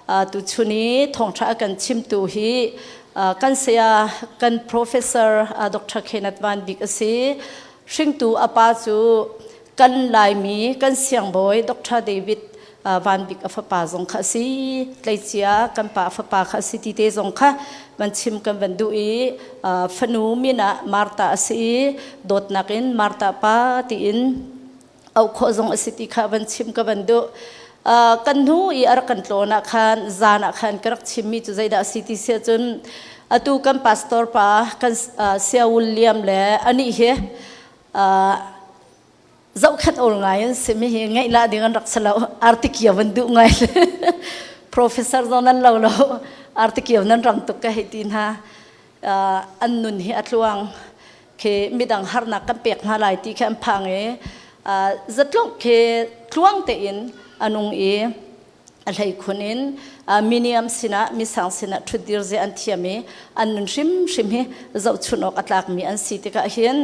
Tuchun i thawngṭha a kan chimtu hi kan saya kan professor Dr. Kenneth Van Bik a si. Hringtu a pa cu kan Laimi kan siangbawi Dr. David Van Bik a fapa zong kha a si. Tleicia kan pa a fapa kha a si ti te zong kha van chim kan van duh i fanu min ah Martha a si i dawtnak in Martha pa tiin auh khawh zong a si ti kha van chim ka van duh. Kan hnu i a rak kan tlawn ah khan zan ah khan ka rak chimmi cu zeidah a si ti si ahcun atu kan pastor pa kan Sia William le anih hi zohkhenh awl ngai an si mi hi ngaih lah ding an rak si lo. Artikio van duh ngai professor zong nan lo lo, artikio nan rang tuk ka hei ti hna. An nun hi a tluang khi midang harnak kan pek hna lai ti khi an phang i zatluk khi tluang tein a nung i a hleikhun in miniam sinah misang sinah ṭhutdir ze an thiam i an nun hrimhrim hi zohchunh awk a tlakmi an si tikah hin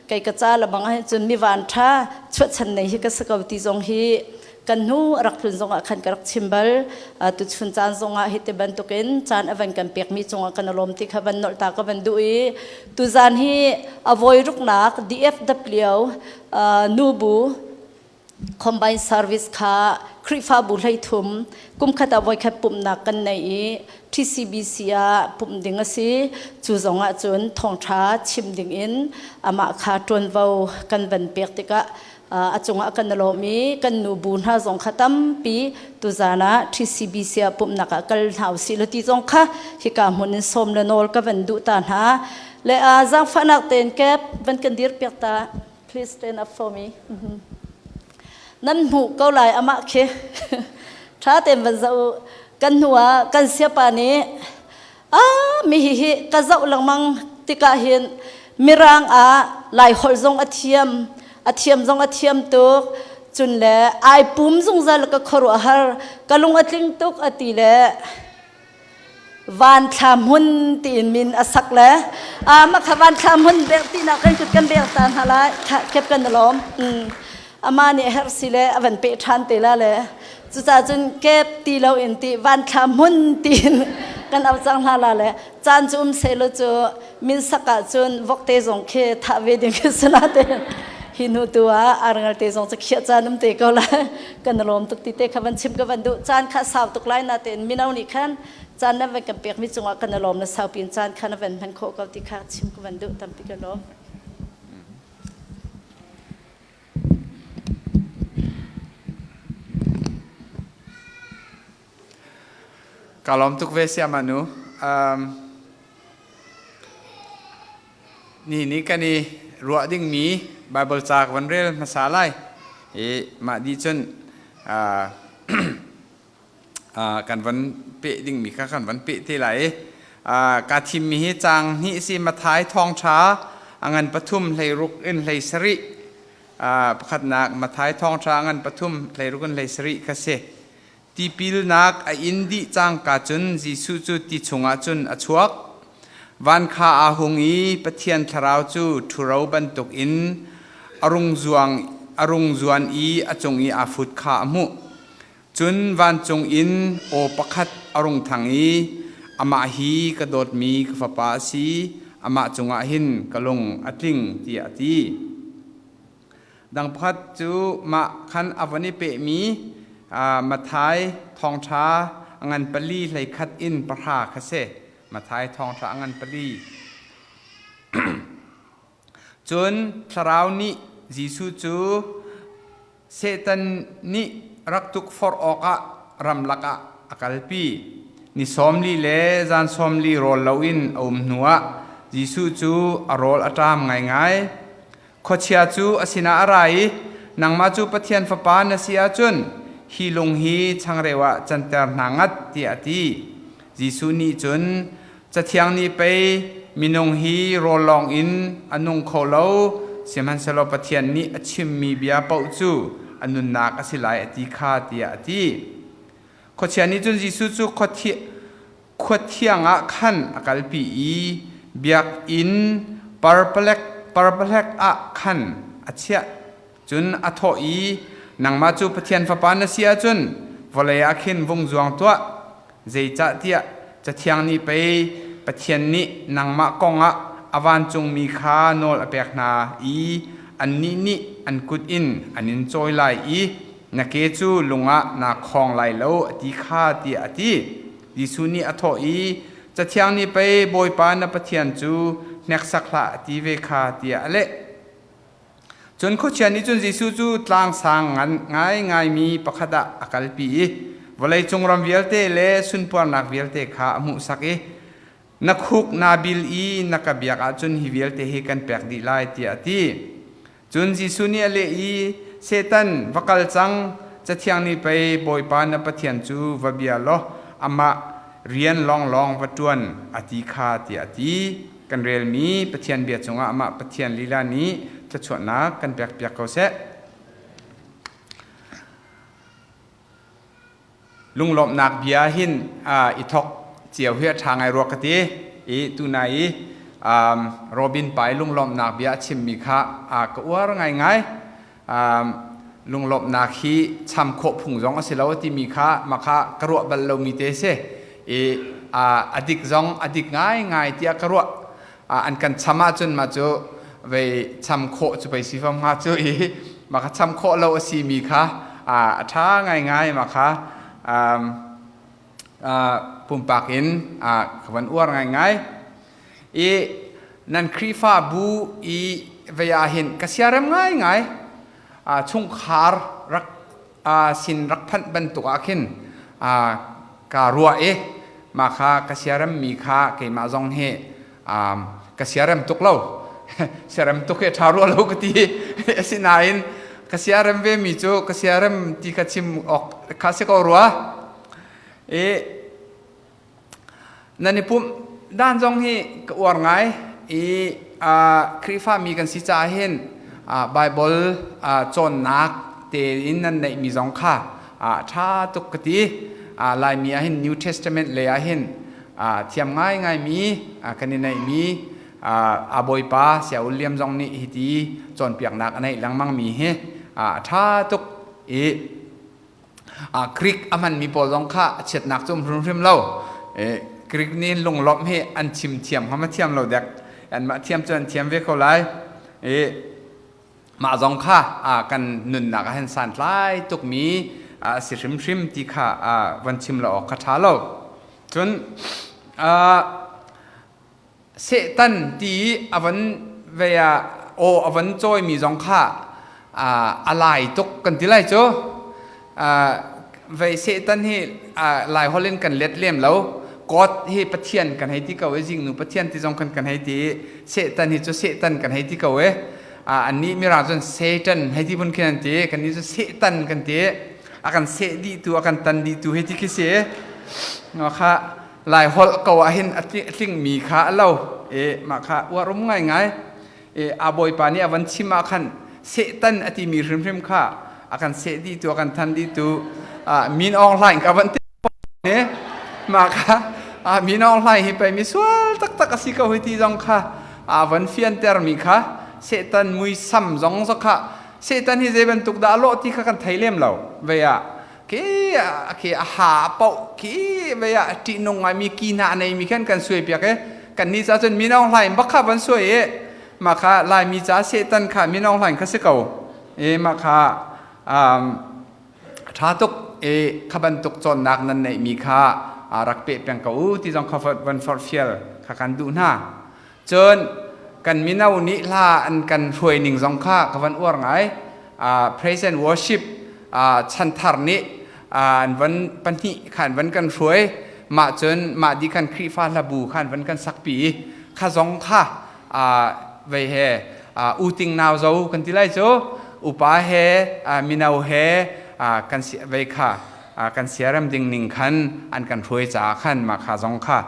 kei ka ca lebang ah hin cun mi van ṭha chuahchan nei hi ka si ko ti zong hi kan hnu a rak tlun zongah khan ka rak chim bal. Tuchun caan zongah hi ti bantukin caan a van kan pekmi cungah kan lawm ti kha van nolh ta ka van duh i tuzan hi a voi ruknak DFW nubu combined service kha Khrihfabu 13 kum khat ah voikhat pumhnak kan nei i TCBC ah pumh ding a si. Cu zong ah cun thawngṭha chim ding in amah kha ṭuanvo kan van pek tikah a cungah kan lawm i kan nu bu hna zong kha tampi tuzan ah TCBC ah pumhnak ah kal hna usih law ti zong kha hika hmun in sawm le nawl ka van duh ta hna le zaangfahnak tein kep van kan dir piak ta. Please stand up for me. Nan hmuh ko lai amah khi ṭha tein van zoh. Kan hnu ah kan siapa nih a mi hi hi ka zoh lengmang tikah hin mirang ah lai holh zong a thiam, a thiam zong a thiam tuk, cun le ai pum zungzal, ka khuaruahhar, ka lung a tling tuk a ti le Van Thla Hmun tiin min a sak le mah kha Van Thla Hmun bek tinak kan kut kan bek ta hna lai. Kep kan lawm. Ama nih herh si le a van peh ṭhan te la le cucaah cun kep ti lo in ti Van Thla Hmun tiin kan au cang hna la le caan cu um seh lo cu min sak ah cun vokte zong khi thah ve ding khi si na te hi hnu tu ah arngal te zong cu khiah caan um te ko lai. Kan lawm tuk ti te kha van chim ka van duh. Caan kha sau tuk lai na tein mino nih khan caan nan van kan pek mi cungah kan lawm na sau pin caan kha na van hman khawh ko ti kha chim ka van duh. Tampi ka lawm. Ka lawm tuk ve siama nu. Ni ni kan i ruah dingmi Bible ca ka van rel hmasa lai. I mah di cun kan van peh dingmi kha kan van peh te lai i ka thimmi hi caang hnih si. Matthai thawngṭha a ngan pathum 16 in 17. Pakhatnak Matthai thawngṭha a ngan pathum 16 in 17 kha si. Tipilnak a in dih cangka cun Jesuh cu ti chungah cun a chuak. Van kha aa hung i Pathian thlarau cu ṭhuro bantukin a rung zuang a rung zuan i a cung i aa fut kha a hmuh. Cun vancung in aw pakhat a rung thang i, Amah hi ka dawtmi ka fapa a si, amah cungah hin ka lung a tling, tiah a ti. Dang pakhat cu mah khan a von i pehmi Matthai thawngṭha a ngan pali 11 in 10 kha si. Matthai thawngṭha a ngan pali. Cun Thlarau nih Jesuh cu Satan nih rak tukforh awkah ramlak ah a kalpi. Ni 40 le zan 40 rawl loin a um hnuah Jesuh cu a rawl a ṭam ngaingai. Khuachia cu a sinah a ra i, "Nangmah cu Pathian Fapa na si ahcun hi lung hi changreu ah canter hna ngat," tiah a ti. Jesuh nih cun, "Cathiang nih pei minung hi rawl lawng in a nung kho lo, sihmanhsehlaw Pathian nih a chimmi bia paoh cu a nunnak a si lai a ti kha," tiah a ti. Khuachia nih cun Jesuh cu khua thiang ah khan a kalpi i biakinn parpalek ah khan a chiah. Cun a thawh i, "Nangmah cu Pathian Fapa na si ahcun vawlei ah khin vung zuang tuah. Zeicahtiah Cathiang nih pei Pathian nih nangmah kongah a vancungmi kha nawl a pek hna i annih nih an kut in an in cawi lai i na ke cu lung ah naa khawng lai lo a ti kha tiah a ti. Jesuh nih a thawh i Cathiang nih pei Bawipa na Pathian cu hneksak hlah a ti ve kha tiah a leh. Cun khuachia nih cun Jesuh cu tlang sang ngan ngaingaimi pakhat ah a kalpi i vawleicung ram vialte le sunparnak vialte kha a hmuhsak i na khuk naa bil i na ka biak ahcun hi vialte hi kan pek dih lai tiah a ti. Cun Jesuh nih a leh i Satan va kal cang Cathiang nih pei Bawipa na Pathian cu va bia law amah rian lawnglawng va ṭuan a ti kha tiah a ti. Kan relmi Pathian bia cungah amah Pathian lila nih thluachuahnak kan pekpiak ko seh. Lunglawmhnak bia hin i thok cio hi a ṭha ngai rua ka ti. I tunai i Robin pa i lunglawmhnak bia a chimmi kha ka uar ngaingai. Lunglawmhnak hi cham khawh phung zong a si lo timi kha mah kha ka ruah bal lomi te si. I a dik zong a dik ngaingai tiah ka ruah. An kan cham ahcun mah cu vei cham khawh cu pei si fam hnga cu i mah kha cham khawh lo a simi kha a ṭha ngaingai mah kha pumpak in ka van uar ngaingai. I nan Khrihfabu i vei ah hin ka siarem ngaingai. Chungkhar rak sin rak phanh bantuk ah khin ka ruah i mah kha ka siaremmi kha keimah zong hi ka siarem tuk lo. Siarem tuk hi a ṭha rua lo ka ti. Asinain ka siarem vemi cu ka siarem ti kha chim awk kha si ko rua. I Nan i pumh dan zong hi ka uar ngai i Khrihfami kan si caah hin Baibal cawnnak tein nan neihmi zong kha ṭha tuk ka ti. Laimi ah hin New Testament lei ah hin thiam ngaingaimi kan i neihmi a bawipa Saya William zong nih hiti cawnpiaknak a neih lengmangmi hi a ṭha tuk i Greek a hmanmi pawl zong kha a chiatnak cu um hrimhrim lo. Greek nih lunglawmh hi an chim thiam hnga ma thiam lo dek. Anmah thiam cu an thiam ve ko lai. I mah zong kha kan nunnak ah hin santlai tukmi a si hrimhrim ti kha van chim lo awk kha ṭha lo. Cun Satan ti i a van vei ah aw a van cawimi zong kha a lai tuk kan ti lai cu. Vei Satan hi lai holh in kan let lem lo. God hi Pathian kan hei ti ko i zingnu Pathian ti zong kan kan hei ti i Satan hi cu Satan kan hei ti ko i annih mirang cun Satan hei ti phun khin an ti kannih cu Satan kan ti a kan seh dihtu a kan tan dihtu hei ti khi si. Kha Lai holh ko ah hin a tlingmi kha a lo i mah kha uar um ngaingai i a bawipa nih a van chim ah khan Satan a timi hrimhrim kha a kan seh dihtu a kan than dihtu Min Aung Hlaing ka van ti mah kha Min Aung Hlaing hi pei mi sual taktak a si ko hi ti zong kha a van fiantermi kha Satan muisam zong kha Satan hi zei bantuk dah a lawh ti kha kan thei lem lo vei ah Khi khi a ha poh khi vei ah ṭihnung ngaimi ki hna a neimi khan kan suai piak i kannih ca cun Min Aung Hlaing bak kha van suai i mah kha Laimi ca Satan kha Min Aung Hlaing kha si ko i mah kha ṭha tuk i kha bantuk cawnnak nan neihmi kha rak peh peng ko u ti zong kha van forhfial kha kan duh hna. Cun kan mino nih hla an kan hruai ning zong kha ka van uar ngai. Praise and worship chanthar nih an van pahnih khan van kan hruai. Mah cun mah di khan Khrihfa hlabu khan van kan sakpi i kha zong kha vei he uting nau zo kan ti lai cu upa he mino he kan vei kha kan siarem ding ning khan an kan hruai caah khan mah kha zong kha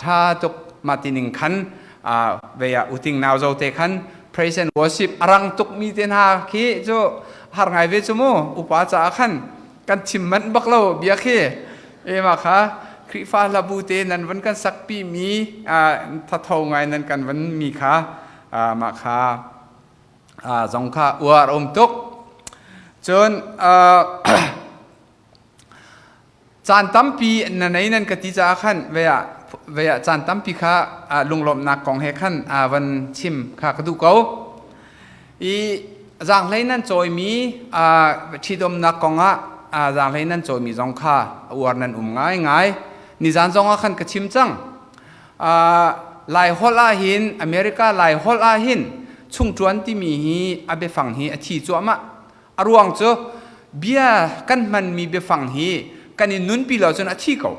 ṭha tuk mah ti ning khan vei ah uting nau zo te khan praise and worship a rang tuk mi te hna khi cu har ngai ve cu mu upa caah khan kan chim manh bak lo bia khi e ma kha Khrihfa hlabu te nan van kan sakpi mi thatho ngai nan kan van mi kha mah kha zong kha uar um tuk cun. Caan tampi na nei nan ka ti caah khan ve ah ve ah caan tampi kha lunglawmhnak kong he khan van chim kha ka duh ko. I zaanghlei nan cawimi ṭhitumnak kong ah zaanghlei nan cawimi zong kha uar nan um ngaingai. Nizan zong ah khan ka chim cang. Lai holh ah hin America Lai holh ah hin chungṭuan timi hi a biafang hi a thi cuahmah. A ruang cu bia kan hmanmi biafang hi kan i nunpi lo cun a thi ko.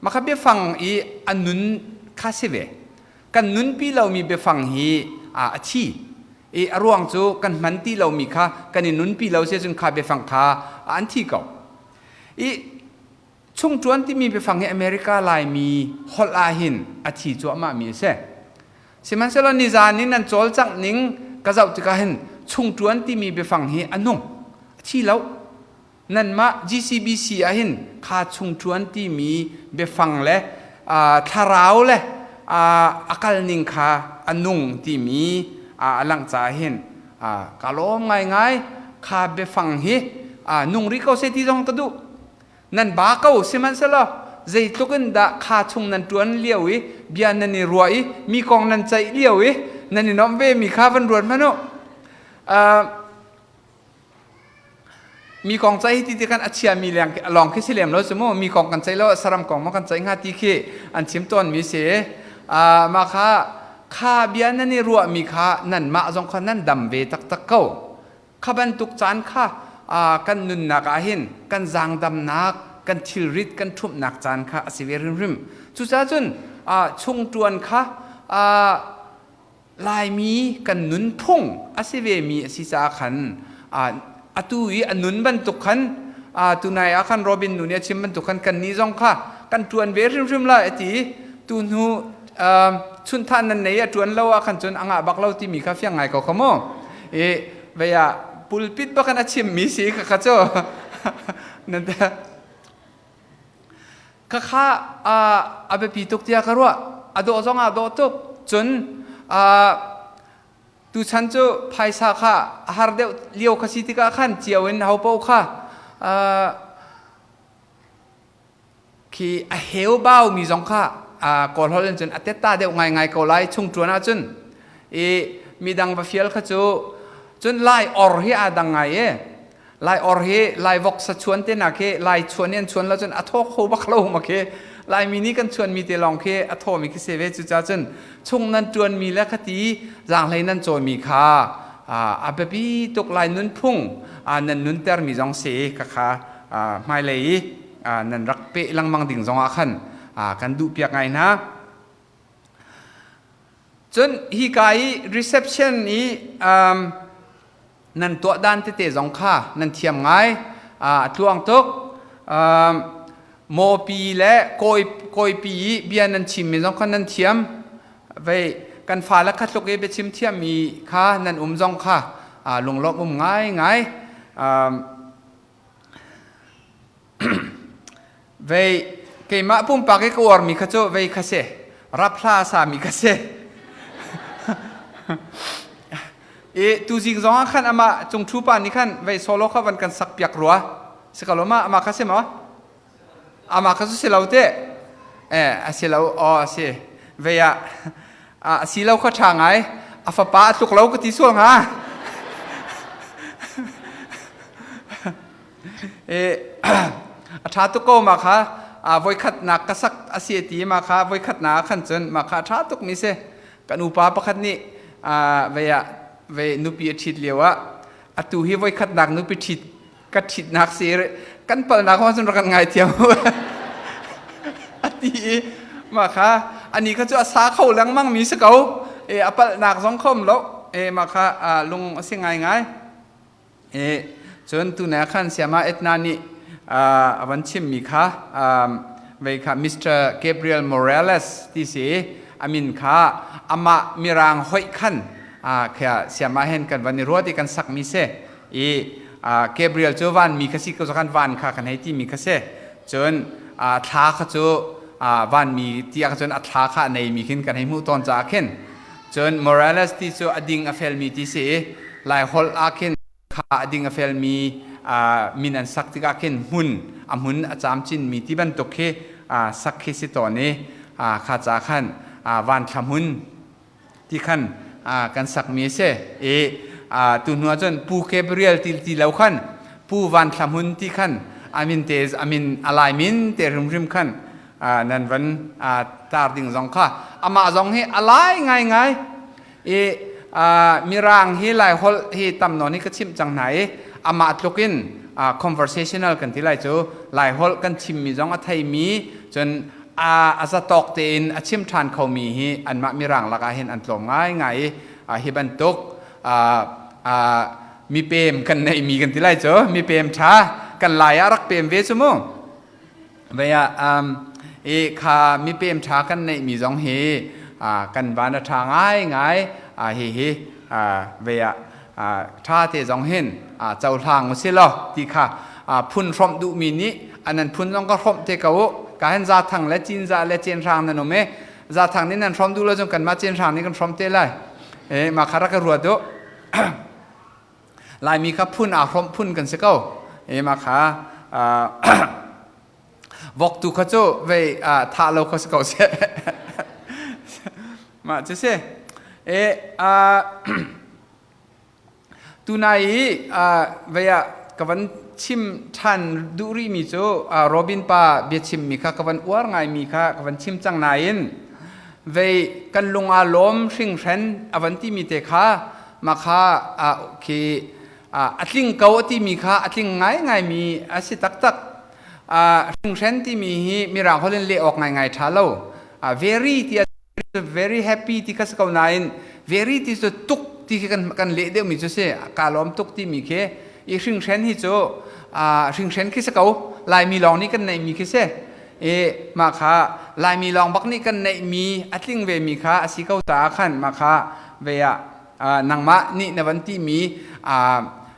Mah kha biafang i a nun kha si ve. Kan nunpi lomi biafang hi a thi. I a ruang cu kan hman ti lomi kha kan i nunpi lo si cun kha biafang kha an thi ko. I chungṭuan timi biafang hi America Laimi holh ah hin a thi cuahmahmi a si. Sihmanhsehlaw nizan in nan cawlcangh ning ka zoh tikah hin chungṭuan timi biafang hi a nung, a thi lo. Nanmah GCBC ah hin kha chungṭuan timi biafang le thlarau le a kalning kha a nung timi a langh caah hin ka lawm ngaingai. Kha biafang hi nung rih ko seh ti zong ka duh. Nan ba ko, sihmanhsehlaw zeitluk in dah kha chung nan ṭuan lio i bia nan i ruah i mi kong nan ceih lio i nan i nuamh ve mi kha van ruat hmanh u. Mi kong ceih ti ti kan a chiami lawng khi si lem lo cu mu. Mi kong kan ceih lo, saram kong maw kan ceih hnga ti khi an chim tawn mi si. Mah kha kha bia nan i ruah mi kha nanmah zong kha nan dam ve taktak ko. Kha bantuk caan kha kan nunnak ah hin kan zaangdamnak, kan thilrit kan ṭhumhnak caan kha a si ve hrimhrim. Cucaah cun chungṭuan kha Laimi kan nunphung a si vemi a si caah khan atu i a nun bantuk khan tunai ah khan Robin nu nih a chim bantuk khan kannih zong kha kan ṭuan ve hrimhrim lai a ti. Tu hnu chunthah nan nei a ṭuan lo ah khan cun a ngah bak lo timi kha fiang ngai ko kha mu. I vei ah pulpit bak in a chimmi si kha kha cu nan kha kha a biapi tuk tiah ka ruah. A dawh zong ah dawh tuk. Cun tuchan cu phaisa kha a har deuh lio kha si tikah khan cio in ho paoh kha Khi a heubau mi zong kha Kawl holh in cun a tetta deuh ngaingai ko lai chung ṭuan ahcun. I midang va fial kha cu cun Lai or hi aa dang ngai e. Lai or hi Lai vok sa chuan te nak hi Lai chuan i an chuan lo cun a thaw kho bak lo ma khi. Laimi nih kan chuan mi te lawng khi a thaw mi khi si ve. Cucaah cun chung nan ṭuan mi le khati zaanghlei nan cawi mi kha a biapi tuk. Lai nunphung nan nunter mi zong si khakha hmailei i nan rak peh lengmang ding zongah khan kan duhpiak ngai hna. Cun hika i reception i nan tuah dan tete zong kha nan thiam ngai, a tluang tuk. Mawpi le kawipi i bia nan chimmi zong kha nan thiam. Vei kan fale kha tluk i biachim thiammi kha nan um zong kha lunglawmh um ngai ngai. Vei keimah pumpak i ka uarmi kha cu vei kha si, rap hla a sami kha si. I tuzing zong ah khan amah cungṭhu pa nih khan vei solo kha van kan sak piak rua. Si ko lo ma? Amah kha si maw? Amah kha cu si lo te. Eh, a si lo. Aw, a si. Vei ah a si lo kha ṭha ngai. A fapa a tluk lo ka ti sual hnga. A ṭha tuk ko ma kha. Voikhatnak ka sak a si ti ma kha voikhatnak ah khan cun ma kha a ṭha tuk mi si. Kan upa pakhat nih vei ah vei nupi a ṭhit lio ah atu hi voikhatnak nupi ṭhit ka ṭhitnak si kan palnak hong cun rak kan ngaithiam a ti i mah kha ani kha cu a sa kho lengmang mi si ko e a palhnak zong khom lo e mah kha lung a si ngaingai. E cun tune khan siama Etna nih a van chimmi kha vei kha Mr. Gabriel Morales ti si amin kha amah mirang hoih khan kha siama hen kan van i ruat i kan sakmi si i Gabriel cu vanmi kha si ko khan van kha kan hei timi kha si. Cun thla kha cu vanmi ti ah cun a thla kha a neimi khin kan hei hmuh tawn caah khin cun Morales ti cu a ding a felmi ti si i Lai holh ah khin kha a ding a felmi min an sak tikah khin hmun a hmun a camcin mi ti bantuk khi sak khi si tawn i kha ca khan van thla hmun ti khan kan sakmi a si i tu hnu ah cun Pu Gabriel ti ti lo khan Pu Van Thla Hmun ti khan amin te amin alai min te hrimhrim khan nan van tar ding zong kha amah zong hi alai ngai ngai i mirang hi lai holh hi tam nawn hi ka chimh cang hna i amah tluk in conversational kan ti lai cu lai holh kan chimmi zong a theimi cun a zatawk tein a chim ṭhan khomi hi anmah mirang lakah hin an tlawm ngaingai i hi bantuk mipem kan neihmi kan ti lai cu mipem ṭha kan lai ah rak pem ve cu mu vei ah i kha mipem ṭha kan neihmi zong hi kan van a ṭha ngaingai hi hi vei ah ṭha te zong hin cohlang u si law ti kha phun hrawmh duhmi nih anan phun zong ka hrawmh te ko u ka hen za thang le cin za le cen hrang nan um e za thang nih nan hrawm duh lo cun kanmah cen hrang nih kan hrawm te lai e ma kha rak ka ruat u laimi kha phun aa hrawmh phun kan si ko e ma kha vok tu kha cu vei thah lo kha si ko seh mah cu si e tunai i vei ah ka van chim ṭhan duh rihmi cu Robin pa biachimmi kha ka van uar ngaimi kha ka van chim cang nain vei kan lung aa lawm hringhren a van timi te kha mah kha khi a tling ko a timi kha a tling ngaingaimi a si taktak. Hringhren timi hi mirang holh in leh awk ngaingai ṭha lo. Very ti very happy ti kha si ko nain very ti cu tuk ti khi kan leh deuhmi cu si. Kaa lawm tuk timi khi i hringhren hi cu hringhren khi si ko. Laimi lawng nih kan neihmi khi si. I mah kha Laimi lawng bak nih kan neihmi a tling vemi kha a si ko caah khan mah kha ve ah nangmah nih na van timi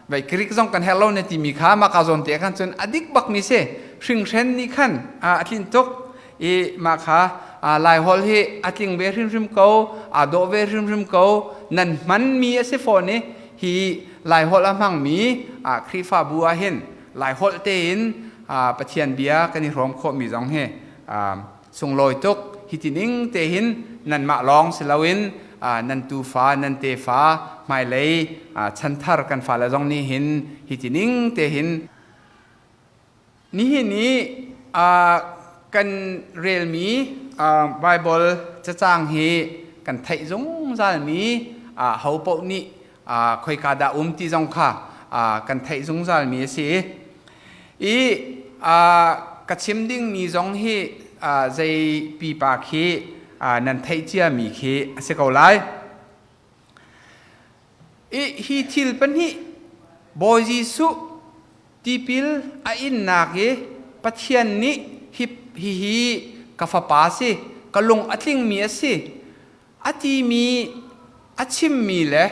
vai Greek zong kan herh lo na timi kha mah ka zawn te khan cun a dik bak mi si hringhren nih khan a tlin tuk i mah kha lai holh hi a tling ve hrimhrim ko aa dawh ve hrimhrim ko nan hman mi a si fawn i hi lai holh a hmang mi Khrihfabu ah hin lai holh tein Pathian bia kan i hrawm khawh mi zong hi sunglawi tuk hi ti ning te hin nanmah lawng si loin nan tufa nan tefa hmailei chanthar kan fale zong nih hin hi ti ning te hin nihin i kan relmi Bible cacang hi kan theih zungzalmi ho paoh nih khoika dah um ti zong kha kan theih zungzalmi a si i ka chim dingmi zong hi zei pipa khi nan theih ciami khi a si ko lai. I hi thil pahnih Bawi Jesuh tipil a innak i Pathian nih hi hihi ka fapa si ka lung a tlingmi a si a timi a chimmi le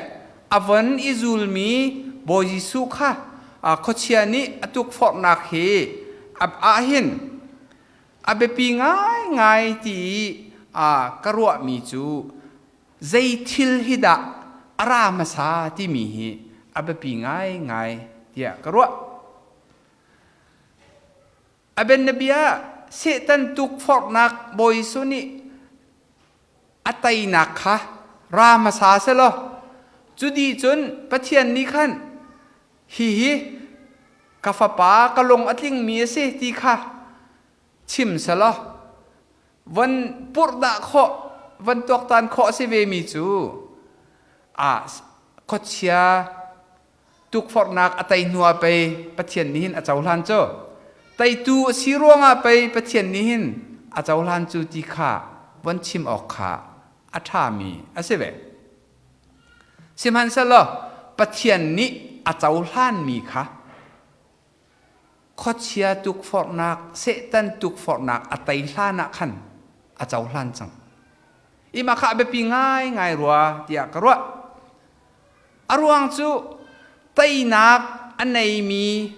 a von i zulmi Bawi Jesuh kha khuachia nih a tukforhnak hi ahhin a biapi ngaingai ti ka ruahmi cu zei thil hi dah a ra hmasa timi hi a biapi ngaingai tiah ka ruah. A bianabia Satan tukforhnak Bawi Jesuh nih a teinak kha ra hmasa selaw cu dih cun Pathian nih khan hihi ka fapa ka lung a tlingmi a si ti kha chim selaw von purhdah khawh von tuaktan khawh a si vemi cu a khuachia tukforhnak a tei hnu ah pei Pathian nih hin a cohlan cu teitu a si ruangah pei Pathian nih hin a cohlan cu ti kha von chim awk kha a ṭhami a si ve. Sihmanhsehlaw Pathian nih a cohlanmi kha khuachia tukforhnak Satan tukforhnak a tei hlan ah khan a cohlan cang. I mah kha a biapi ngaingai rua tiah ka ruah. A ruang cu teinak a neimi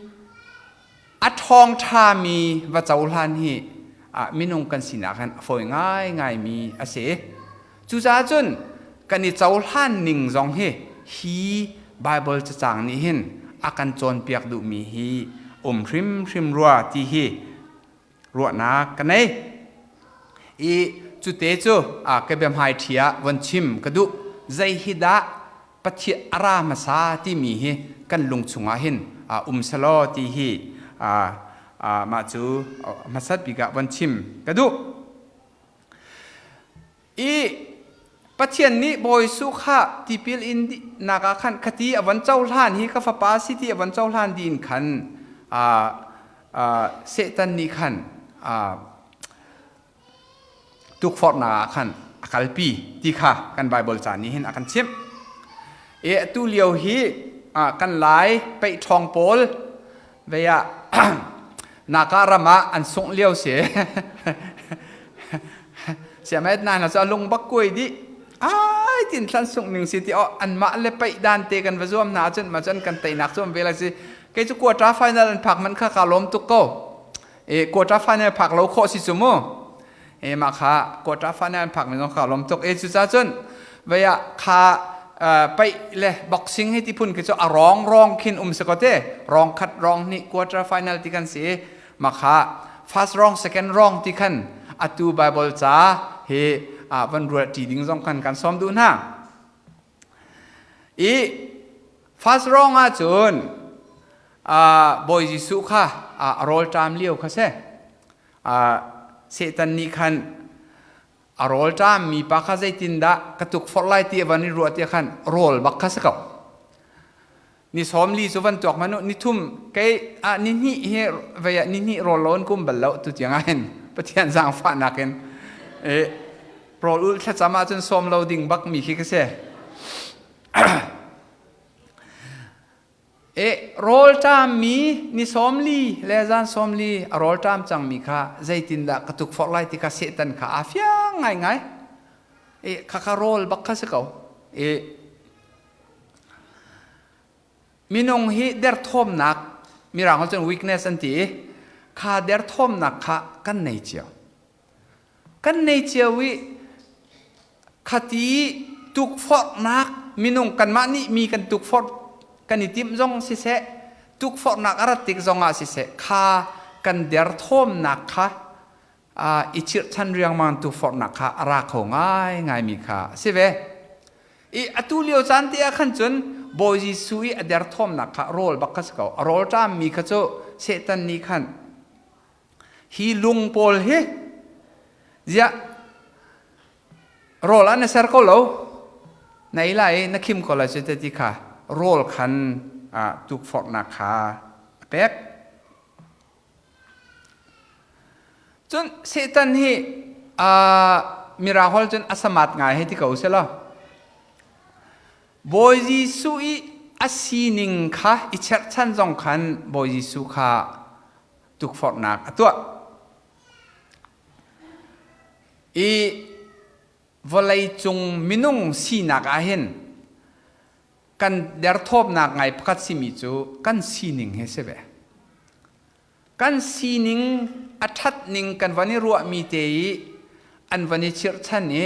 a ṭhawngṭhami va cohlan hi minung kan sinak hin a fawi ngaingaimi a si. Cucaah cun kan i cohlan ning zong hi hi Baibal cacang nih hin a kan cawnpiak duhmi hi um hrimhrim rua ti hi ruahnak ka nei. I cute cu ka biahmai ṭhi ah von chim ka duh. Zei hi dah Pathian a ra hmasa timi hi kan lung chungah hin um selaw ti hi mah cu hmasat bik ah von chim ka duh. I Pathian nih Bawi Jesuh kha tipil in nak ah khan khati a von cohlan hi ka fapa si ti a von cohlan dih in khan Satan nih khan tukforhnak ah khan a kalpi ti kha kan Bible ca nih hin a kan chimh. E atu lio hi kan lai peih ṭhawng pawl vei ah naka ram ah an sungh lio si. Siamet na hna cu a lung bak kuai dih. Ai tin thlan sungh ning si ti oh anmah le peih dan te kan va zuam hna ahcun ma cun kan teinak cu an ve lai si. Kei cu quarter final an phak man kha ka lawm tuk ko. E quarter final phak lo khawh si cu mu. E mah kha quarter final an phak mi zong kha lawm tuk. E cu ca cun vei ah kha paih le boxing hi ti phun khi cu a rong rong khin um se ko te. Rong khat rong hnih quarter final ti kan si. Mah kha first wrong second wrong ti khan atu Bible ca hi van ruat ṭi ding zong khan kan sawm duh hna. I first wrong ahcun Bawi Jesuh kha a rawlṭam lio kha si. Satan nih khan a rawlṭam mipa kha zeitindah ka tukforh lai ti a van i ruah tiah khan rawl bak kha si ko. Ni 40 cu van tuak hmanh u, ni thum kei ah ni hnih hi vei ah ni hnih rawl lo in kum bal lo tu tiang ah hin Pathian zaangfahnak in rawl ulh thlacam ahcun sawm lo ding bak mi khi ka si. E rawlṭammi ni 40 le zan 40 a rawlṭam cangmi kha zeitindah ka tukforh lai ti kha Satan kha aa fiang ngaingai. E khakha rawl bak kha si ko. E minung hi derthawmnak mirang cun weakness an ti i kha derthawmnak kha kan nei cio. Kan nei cio i khati tukforhnak minung kanmah nih mi kan tukforh kan i timh zong siseh tukforhnak a rat tik zongah siseh kha kan derthawmnak kha i chirhchan riangmang tukforhnak kha a ra kho ngaingaimi kha a si ve. I atu lio caan te ah khan cun Bawi Jesuh i a derthawmnak kha rawl bak kha si ko. A rawl ṭammi kha cu Satan nih khan Hi lung pawl hi ziah rawl ah na ser ko lo na ei lai i na khim ko lai cu te ti kha rawl khan tukforhnak kha a pek. Cun Satan hi mirang holh cun a samat ngai hei ti ko selaw Bawi Jesuh i a sining kha i cherhchan zong khan Bawi Jesuh kha tukforhnak a tuah. I vawleicung minung sinak ah hin kan derthawmnak ngai pakhat simi cu kan sining hi si ve. Kan sining a ṭhat ning kan van i ruahmi te i an van i chirhchan i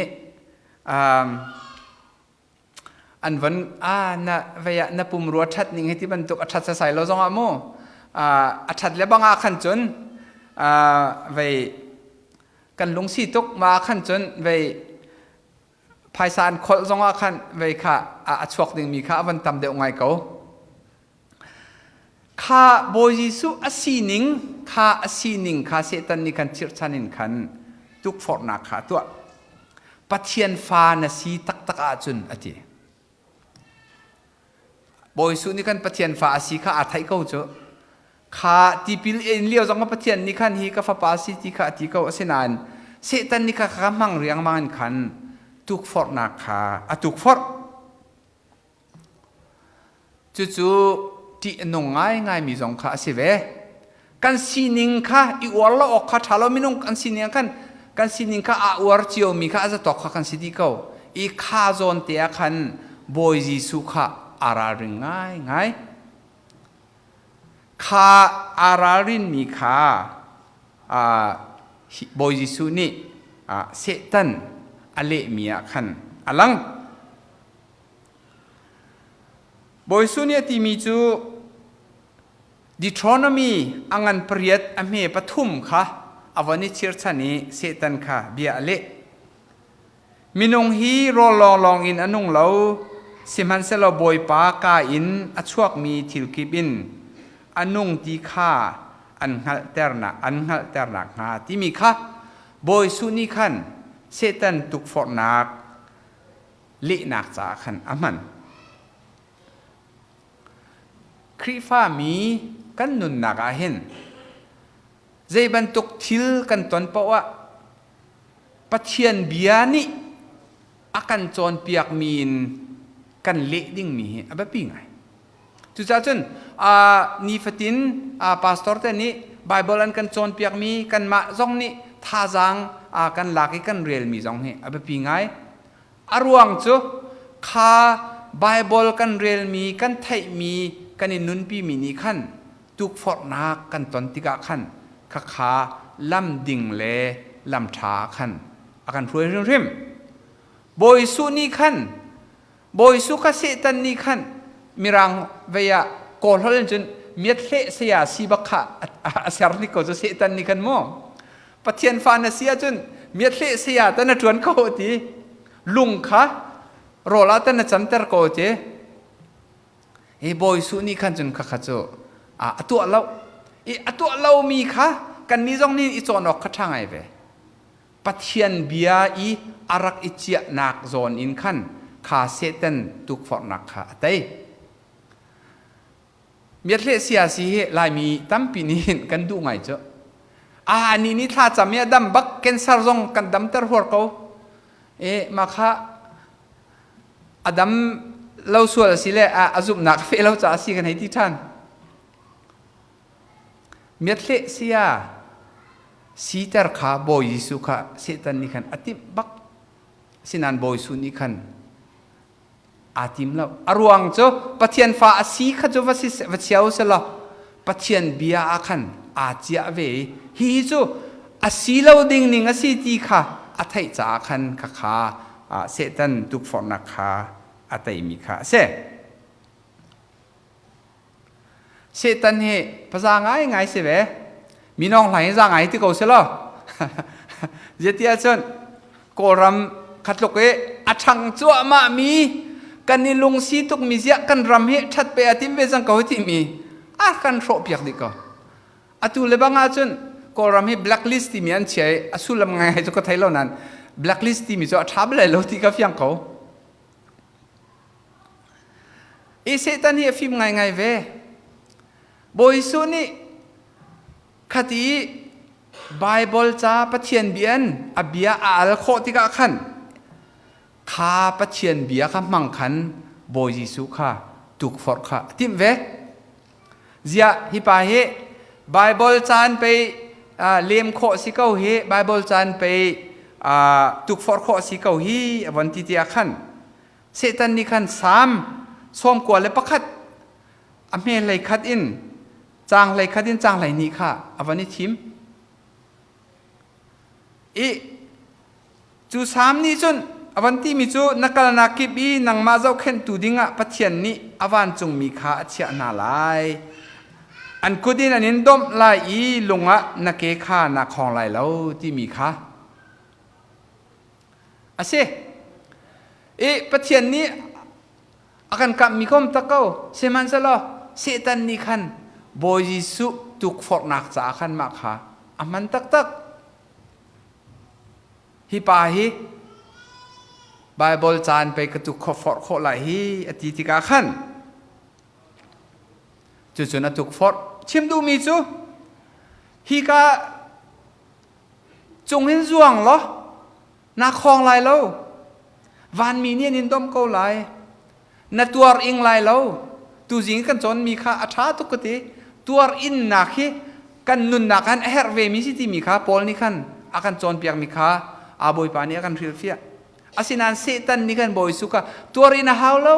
an van a na vei ah na pumrua ṭhat ning hi ti bantuk a ṭhat sasai lo zongah mu a ṭhat le bang ah khan cun vei kan lungsi tuk ma khan cun vei phaisa an kholh zongah khan vei kha a chuak dingmi kha a van tam deuh ngai ko. Kha Bawi Jesuh a sining kha a sining kha Satan nih khan chirhchan in khan tukforhnak kha a tuah. Pathian fa na si taktak ahcun a ti. Bawi Jesuh nih khan Pathian fa a si kha aa theih ko cu. Kha tipil in lio zong ah Pathian nih khan hi ka fapa si ti kha a ti ko. Asinain Satan nih kha kha hmang riangmang in khan tukforhnak kha a tukforh. Cucu ṭih a nung ngaingaimi zong kha a si ve. Kan sining kha i uar lo awk kha ṭha lo minung kan sining khan kan sining kha aa uar ciomi kha a zatawk kha kan si dih ko. I kha zawn te ah khan Bawi Jesuh kha aa ralring ngaingai. Kha aa ralrinmi kha Bawi Jesuh nih Satan a lehmi ah khan a lang. Bawi Jesuh nih a timi cu Deuteronomy a ngan pariat a hme pathum kha a von i chirchan i Satan kha bia a leh. Minung hi rawl lawnglawng in a nung lo, sihmanhsehlaw Bawipa ka in a chuakmi thil kip in a nung ti kha an hngalhternak an hngalhternak hnga timi kha Bawi Suh nih khan Satan tukforhnak lehnak caah khan a hman. Khrihfami kan nunnak ah hin zei bantuk thil kan ton paoh ah Pathian bia nih a kan cawnpiakmi in kan leh dingmi hi a biapi ngai. Cucaah cun nifatin pastor te nih Bible an kan cawnpiakmi kanmah zong nih thazaang kan lak i kan relmi zong hi a biapi ngai. A ruang cu kha Bible kan relmi, kan theihmi, kan i nunpimi nih khan tukforhnak kan ton tikah khan khakha lam ding le lam ṭha khan a kan hruai hrimhrim. Bawi Jesuh nih khan Bawi Jesuh kha Satan nih khan Mirang vei ah Kawlholh in cun miat hleh saya si bak kha a ser hnik ko cu Satan nih khan mu. Pathian fa na si ahcun miat hleh saya ta na ṭuan ko ti lung kha rawl ah ta na canter ko ti. Hi Bawi Jesuh nih khan cun khakha cu a tuah lo. I a tuah lomi kha kannih zong nih i cawn awk kha ṭha ngai ve. Pathian bia i a rak i ciahnak zawn in khan kha Satan tukforhnak kha a tei. Miathleh sia si hi Laimi tampi nih kan duh ngai cu. A ni ni thla cam i a dam bak cancer zong kan damter huar ko. E mah kha a dam lo sual a si le a zumhnak a feh lo caah a si kan hei ti ṭhan. Miathleh sia siter kha Bawi Jesuh kha Satan nih khan a timh bak. Asinain Bawi Jesuh nih khan aa tim lo. A ruang cu Pathian fa a si kha cu va si va chia u selaw Pathian bia ah khan aa ciah ve i hihi cu a si lo ding ning a si ti kha a theih caah khan khakha Satan tukforhnak kha a teimi kha a si. Satan hi paza ngaingai si ve. Minawng hlai hi za ngai ti ko si lo. Zeiti ahcun Kawlram khatluk i a ṭhang cuahmah mi kan i lungsi tukmi ziah kan ram hi ṭhat pe a tim ve cang ko timi a kan hrawhpiak dih ko. Atu le bang ahcun Kawlram hi blacklist timi an chia i a sullam ngai cu ka thei lo nain blacklist timi cu a ṭha bal lo ti ka fiang ko. I Satan hi a fim ngaingai ve. Bawi Jesuh nih khati Baibal ca Pathian bia in a bia a al khawh tikah khan kha Pathian bia kha hmang khan Bawi Jesuh kha tukforh kha a timh ve. Ziah hi pa hi Baibal caan pei lem khawh si ko hi Baibal caan pei tukforh khawh si ko hi a von ti tiah khan Satan nih khan Salm 91 a hme hlei khat in caang hlei khat in caang hlei hnih kha a von i thim. I cu Salm nih cun a van timi cu na kalnak kip i nangmah zohkhenhtu dingah Pathian nih a vancungmi kha a chiah hna lai. An kut in an in domh lai i lung ah na ke kha naa khawng lai lo timi kha a si. I Pathian nih a kan kamhmi kom tak ko. Sihmanhsehlaw Satan nih khan Bawi Jesuh tukforhnak caah khan mah kha a hman taktak. Hi pa hi Baibal caan pei ka tuk forh khawh lai hi a ti tikah khan cucun a tukforh. Chim duhmi cu hika cung hin zuang law na khawng lai lo. Vanmi nih an in domh ko lai. Na tuar ing lai lo. Tuzing kan cawnmi kha a ṭha tuk ka ti. Tuar innak hi kan nunnak han a herh vemi si timi kha Paul nih khan a kan cawnpiakmi kha a Bawipa nih a kan hrilhfiah. Asinain Satan nih khan Bawi Jesuh kha tuar in a hau lo.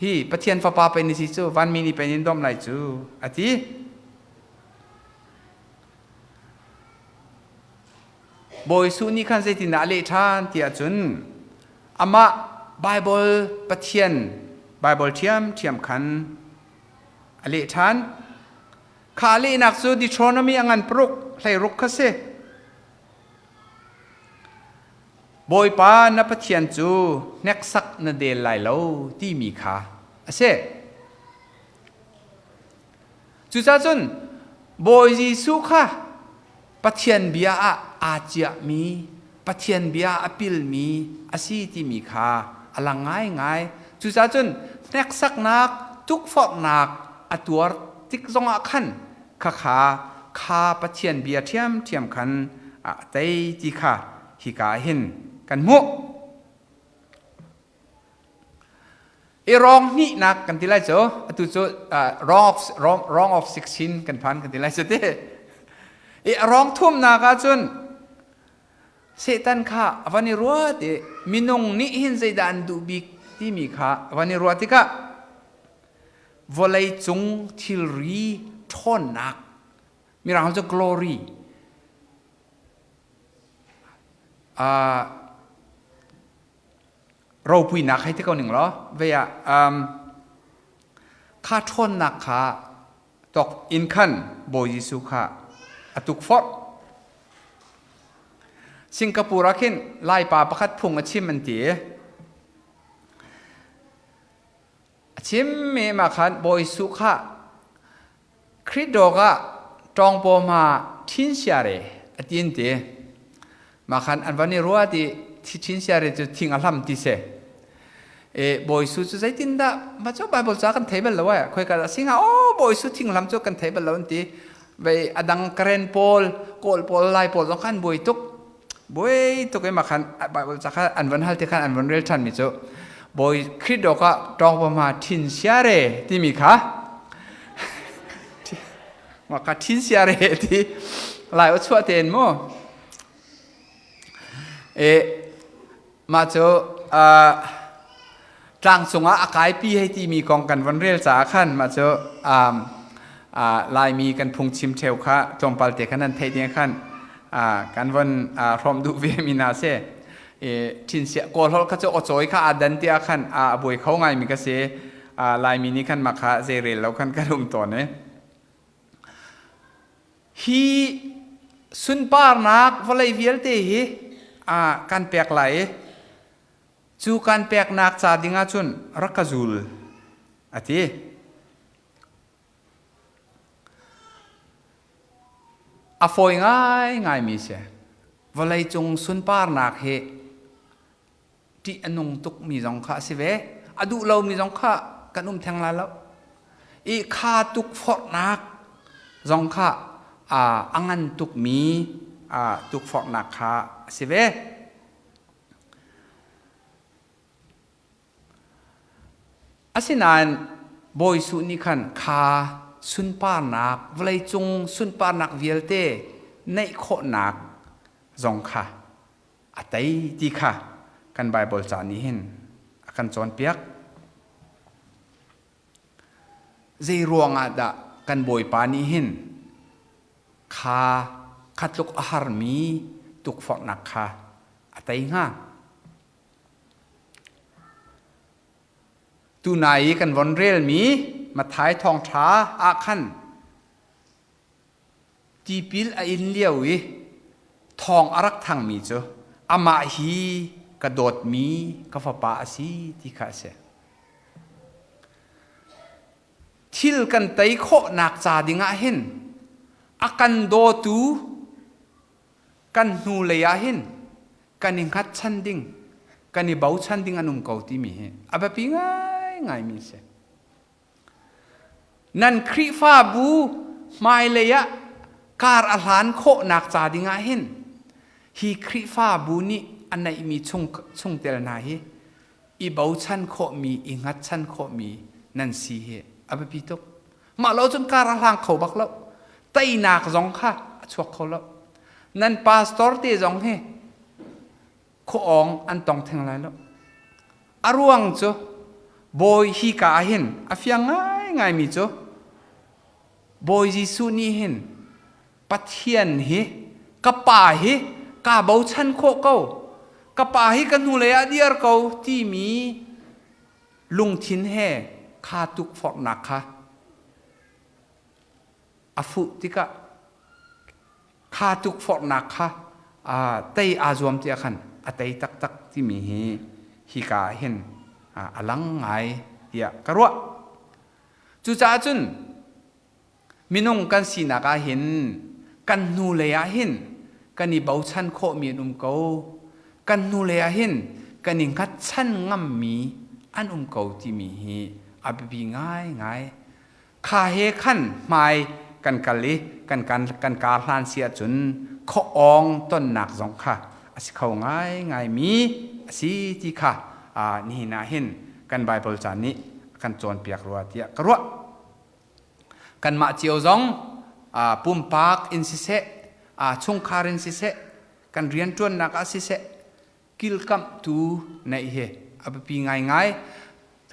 Hi Pathian fapa pei ni si cu vanmi nih pei in domh lai cu a ti. Bawi Jesuh nih khan zeitindah a leh ṭhan ti ahcun amah Baibal Pathian Baibal ṭhiamṭhiam khan A leh ṭhan. Kha lehnak cu Deuteronomy a ngan paruk 16 kha si. Bawipa na Pathian cu hneksak na del lai lo timi kha a si. Cucaah cun Bawi Jesuh kha Pathian bia ah aa ciahmi, Pathian bia a pilmi a si timi kha a lang ngaingai. Cucaah cun hneksaknak, tukforhnak a tuar tik zongah khan khakha kha Pathian bia ṭhiamṭhiam khan a tei ti kha hika ah hin kan hmuh. I rawng hnihnak kan ti lai cu atu cu wrong of 16 kan phan kan ti lai cu ti. I rawng thumnak ah cun Satan kha a van i ruat i minung nih hin zeidah an duh bik timi kha a van i ruah tikah vawlei cung thilri ṭhawnnak mirang cu glory ropuinak hei ti ko ning law vei ah kha ṭhawnnak kha tawk in khan Bawi Jesuh kha a tukforh. Singapore ah khin Laipa pakhat phung a chim an ti. A chimmi mah khan Bawi Jesuh kha Khrih dawk ah ṭawngpaw hma ṭhin siare a ti an ti. Mah khan an van i ruat i ṭhin siare cu thing a hlam ti si. E Bawi Su cu zeitindah mah cu Bible ca kan thei bal lo eh. Khoi ka dah singa oh Bawi Su thing hlam cu kan thei bal lo an ti. Vei adang Karen pawl, Kawl pawl, Lai pawl zong khan buai tuk. Buai tuk i mah khan Bible ca kha an van hal ti khan an van rel ṭhan mi cu Bawi Khrih dawk ah ṭawngpaw hma ṭhin siare timi kha mah kha ṭhin siare ti lai aw chuah tein mu e mah cu tlang cungah a kaipi hei timi kong kan von rel caah khan mah cu Laimi kan phungchim ṭheu kha tlawmpal te khan nan theih ding khan kan von hrawm duh ve mi hna si. Ṭhinsiah Kawl holh kha cu aw-cawi kha aa dan tiah khan a buai kho ngaimi ka si. Laimi nih khan mah kha zeirel lo khan kan um tawn i. Hi sunparnak vawlei vialte hi kan pek lai i cu kan peknak ca ding ahcun rak ka zul a ti. A fawi ngaingaimi si. Vawleicung sunparnak hi ṭih a nung tukmi zong kha a si ve. A duh lomi zong kha kan um theng lai lo. I kha tukforhnak zong kha a ngan tukmi tukforhnak kha a si ve. Asinain Bawi Jesuh nih khan kha sunparnak, vawleicung sunparnak vialte neih khawhnak zong kha a tei ti kha kan Baibal ca nih hin a kan cawnpiak. Zei ruangah dah kan Bawipa nih hin kha kha tluk a harmi tukforhnak kha a tei hnga? Tunai i kan von relmi Matthai thawngṭha ah khan tipil a in lio i thawng a rak thangmi cu amah hi ka dawtmi ka fapa a si ti kha a si. Thil kan tei khawhnak ca dingah hin a kan dawtu kan hnulei ah hin kan i hngatchan ding kan i bochan ding an um ko timi hi a biapi ngaingaimi a si. Nan Khrihfabu hmailei ah kar a hlan khawhnak ca ding ah hin hi Khrihfabu nih a neihmi chung chungtel hna hi i bochan khawhmi i hngatchan khawhmi nan si hi a biapi tuk. Mah lo cun kar a hlang kho bak lo. Teinak zong kha a chuak kho lo. Nan pastor te zong hi khuaawng an tong theng lai lo. A ruang cu Bawi hi ka ah hin a fiang ngaingaimi cu Bawi Jesuh nih hin Pathian hi ka pa hi kaa bochan khawh ko ka pa hi ka hnulei ah diar ko timi lungthin he kha tukforhnak kha A fuh tikah kha tukforhnak kha tei aa zuam tiah khan a tei taktak timi hi hika ah hin a lang ngai tiah ka ruah. Cucaah cun minung kan sinak ah hin kan hnulei ah hin kan i bochan khawhmi an um ko. Kan hnulei ah hin kan i hngatchan ngammi an um ko timi hi a biapi ngaingai. Kha he khan hmai kan kal i kan kan kar hlan si ahcun khuaawng tonnak zong kha a si kho ngaingaimi a si ti kha nihin ah hin kan Baibal ca nih a kan cawnpiak rua tiah ka ruah. Kanmah cio zong pumpak in siseh, chungkhar in siseh, kan rianṭuannak ah siseh, kilkamhtu neih hi a biapi ngaingai.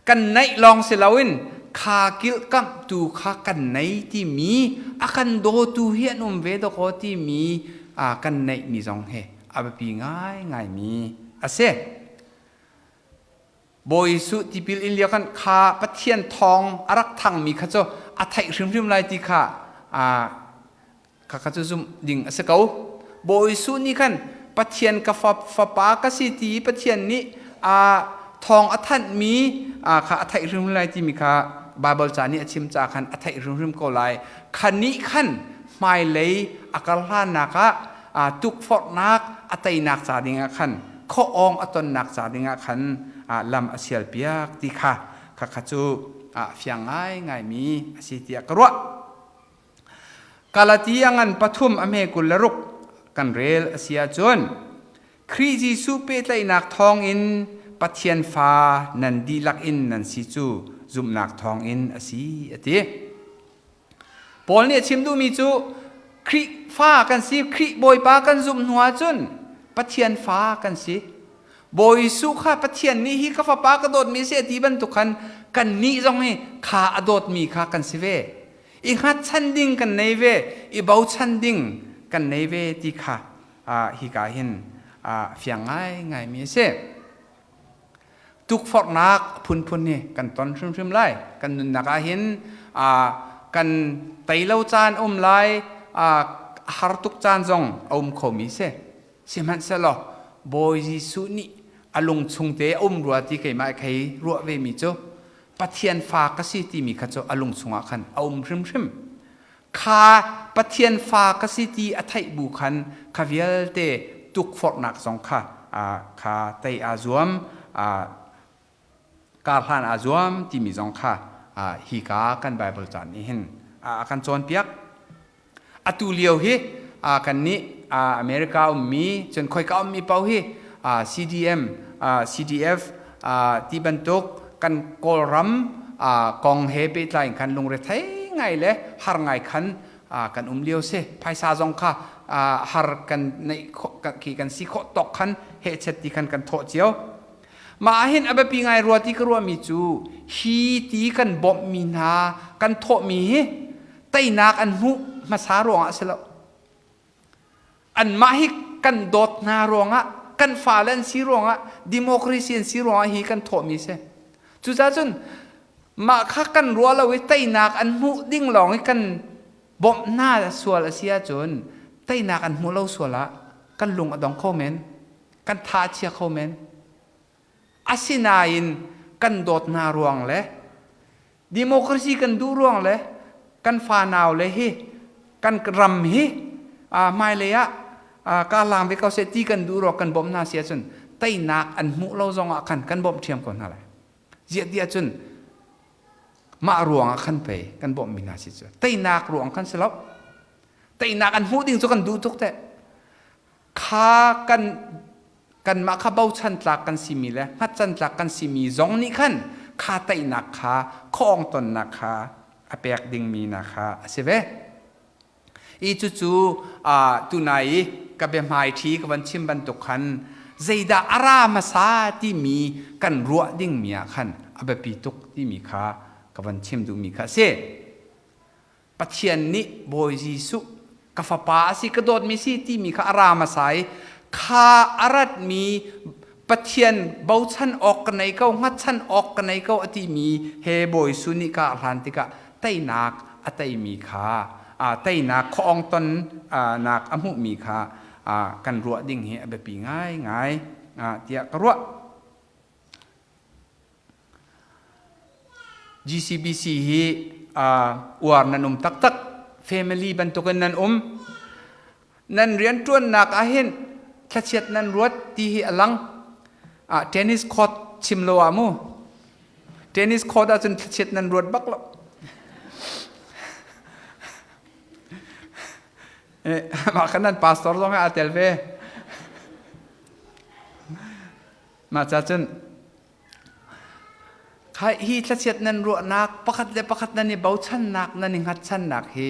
Kan neih lawng si loin kha kilkamhtu kha kan nei timi a kan dawtu hi an um ve dawkaw timi kan neihmi zong hi a biapi ngaingaimi a si. Bawi Jesuh tipil in lio khan kha Pathian thawng a rak thangmi kha cu a theih hrimhrim lai ti kha Khakha cu zumh ding a si ko. Bawi Jesuh nih khan Pathian ka fapa ka si ti i Pathian nih thawng a thanhmi kha a theih hrimhrim lai timi kha Baibal ca nih a chim ca khan a theih hrimhrim ko lai. Kha nih khan hmailei a kar hlannak ah tukforhnak a teinak ca dingah khan khuaawng a tonnak ca dingah khan lam a sialpiak ti kha khakha cu fiang ngaingaimi a si tiah ka ruah. Galati a ngan pathum a hme 26 kan rel a si ahcun Khrih Jesuh pehtlaihnak thawngin Pathian fa nan dihlak in nan si cu zumhnak thawngin a si a ti. Paul nih a chim duhmi cu Khrih fa kan si, Khrih Bawipa kan zumh hnu ahcun Pathian fa kan si. Bawi Jesuh kha Pathian nih hi ka fapa ka dawtmi a si a ti bantuk khan kannih zong hi kha a dawtmi kha kan si ve. I hngatchan ding kan nei ve, i bochan ding kan nei ve ti kha hika hin fiang ngaingaimi a si. Tukforhnak phunphun hi kan ton hrimhrim lai. Kan nunnak ah hin kan tei lo caan um lai, har tuk caan zong a um khomi si. Sihmanhsehlaw Bawi Jesuh nih a lung chung te a um rua ti keimah khei ruah vemi cu Pathian fa ka si timi kha cu a lung chungah khan a um hrimhrim. Kha Pathian fa ka si ti a theih bu khan kha vialte tukforhnak zong kha kha tei aa zuam, kar hlan aa zuam timi zong kha hika kan Bible caan nih hin a kan cawnpiak. Atu lio hi kannih America ummi cun khoika ummi paoh hi CDM, CDF ti bantuk kan Kawlram kong he pehtlai in khan lungrethei ngai le har ngai khan kan um lio si. Phaisa zong kha har kan neih khi kan si khawh tawk khan hehchet ti khan kan thawh cio. Mah ah hin a biapi ngai rua ti ka ruahmi cu hi ti kan bawmhmi hna kan thawhmi hi teinak an hmuh hmasa ruangah a si lo. Anmah hi kan dawt hna ruangah, kan fale an si ruangah, democracy an si ruangah hi kan thawhmi a si. Cucaah cun mah kha kan ruah lo i teinak an hmuh ding lawng i kan bawmh hna sual a si ahcun teinak an hmuh lo sual ah kan lung a dong kho men. Kan tha a chia kho men. Asinain kan dawt hna ruang le democracy kan duh ruang le kan fanau le hi kan ram hi hmailei ah ka lang ve ko seh ti kan duh ruang kan bawmh hna si ahcun teinak an hmuh lo zong ah khan kan bawmh ṭhiam ko hna lai. Ziah ti ahcun mah ruang ah khan pei kan bawmhmi hna si cu teinak ruang khan si lo. Teinak an hmuh ding cu kan duh tuk teh. Kha kan kanmah kha bochan tlak kan simi le hngatchan tlak kan simi zong nih khan kha teinak kha khuaawng tonnak kha a pek dingmi na kha a si ve. I cucu tunai i ka biahmai ṭhi ka van chim bantuk khan zeidah a ra hmasa timi kan ruah dingmi ah khan a biapi tuk timi kha ka van chim duhmi kha a si. Pathian nih Bawi Jesuh ka fapa a si ka dawtmi si timi kha a ra hmasa i kha a ratmi Pathian bochan awk ka nei ko hngatchan awk ka nei ko a timi he Bawi Jesuh nih ka hlan tikah teinak a teimi kha Teinak khuaawng ton nak a hmuhmi kha kan ruah ding hi a biapi ngaingai tiah ka ruah. GCBC hi uar nan um taktak. Family bantukin nan um. Nan rianṭuannak ahhin thlachiat nan ruat ti hi a lang. Tennis court chim lo ah mu. Tennis court ahcun thlachiat nan ruat bak lo. Mah khan nan pastor zong aa tel ve. Mah ca cun hi thlachiat nan ruahnak pakhat le pakhat nan i bochannak nan i hngatchannak hi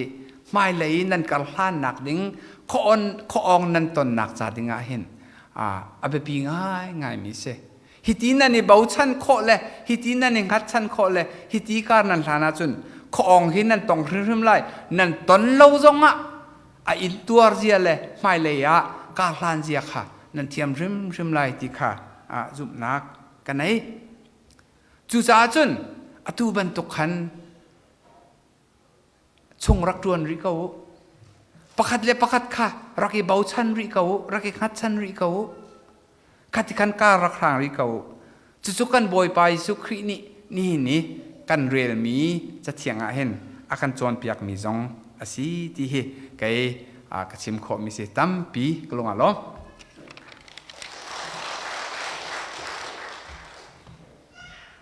hmailei nan karhlannak ding khuaawng nan tonnak ca ding ah hin a biapi ngaingaimi si. Hiti nan i bochan khawh le hiti nan i hngatchan khawh le hiti kar nan hlan ahcun khuaawng hi nan tong hrimhrim lai. Nan ton lo zongah a intuar zia le hmailei ah karhlan zia kha nan thiam hrimhrim lai ti kha zumhnak ka nei. Cucaah cun atu bantuk khan chung rak ṭuan rih ko u. Pakhat le pakhat kha rak i bochan rih ko u, rak i hngatchan rih ko u. Khati khan kar rak hrang rih ko u. Cucu kan Bawipa Jesuh Khrih nih nihin i kan relmi cathiang ah hin a kan cawnpiakmi zong a si ti hi kei ka chim khawhmi si tampi ka lung aa lawm.